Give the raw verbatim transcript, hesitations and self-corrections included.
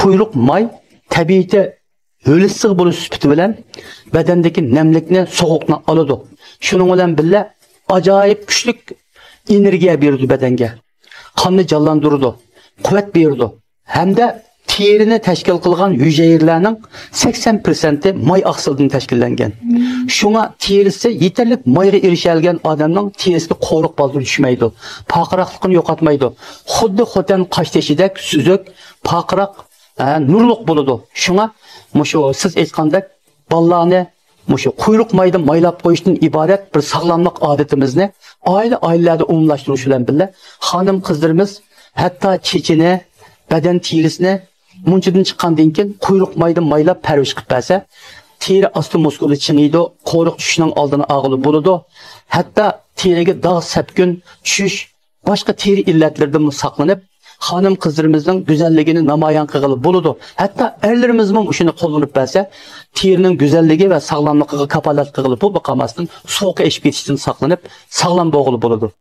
قۇيرۇق ماي تەبىئىتى ھۆل ئىسسىق بولۇش سۈپىتى بىلەن بەدەندىكى نەملىكنى، سوغۇقنى ئالىدۇ. شۇنىڭ بىلەن بىللە، ئاجايىپ كۈچلۈك ئېنېرگىيە بېرىدۇ بەدەنگە. قاننى جانلاندۇرىدۇ، قۇۋۋەت بېرىدۇ. ھەمدە تېرىنى تەشكىل قىلغان ھۈجەيرىلەرنىڭ سەكسەن پىرسەنتى ماي ئاقسىلىدىن تەشكىللەنگەن. شۇڭا تېرىسى يېتەرلىك مايغا ئېرىشەلىگەن ئادەمنىڭ تېرىسىگە قورۇق بالدۇر چۈشمەيدۇ، پارقىراقلىقىنى يوقاتمايدۇ. خۇددى خوتەن قاشتېشىدەك سۈزۈك، پارقىراق، ھە، نۇرلۇق بولىدۇ. شۇڭا مۇشۇ سىز ئېيتقاندەك بالىلارنى مۇشۇ قۇيرۇق مايدا مايلاپ قويۇشتىن ئىبارەت بىر ساغلاملىق ئادىتىمىزنى ئائىلە، ئائىلىلەردە ئومۇملاشتۇرۇش بىلەن بىللە، خانىم قىزلىرىمىز ھەتتا چېچىنى، بەدەن تېرىسىنى مۇنچىدىن چىققاندىن كېيىن قۇيرۇق مايدا مايلاپ پەرۋىش قىلىپ بەرسە، تېرە ئاستى مۇسكۇلى چىڭىيدۇ، قورۇق چۈشۈشنىڭ ئالدىنى ئالغىلى بولىدۇ. ھەتتا تېرىگە داغ، سەپكۈن چۈشۈش، باشقا تېرە ئىللەتلىرىدىنمۇ ساقلىنىپ، خانىم قىزلىرىمىزنىڭ گۈزەللىكىنى نامايان قىلغىلى بولىدۇ. ھەتتا ئەرلىرىمىزمۇ مۇشۇنى قوللىنىپ بەرسە، تېرىنىڭ گۈزەللىكى ۋە ساغلاملىقىغا كاپالەتلىك قىلغىلى بولىدۇ، قالماستىن سوغۇقى ئېشىپ كېتىشتىن ساقلىنىپ، ساغلام بولغىلى بولىدۇ.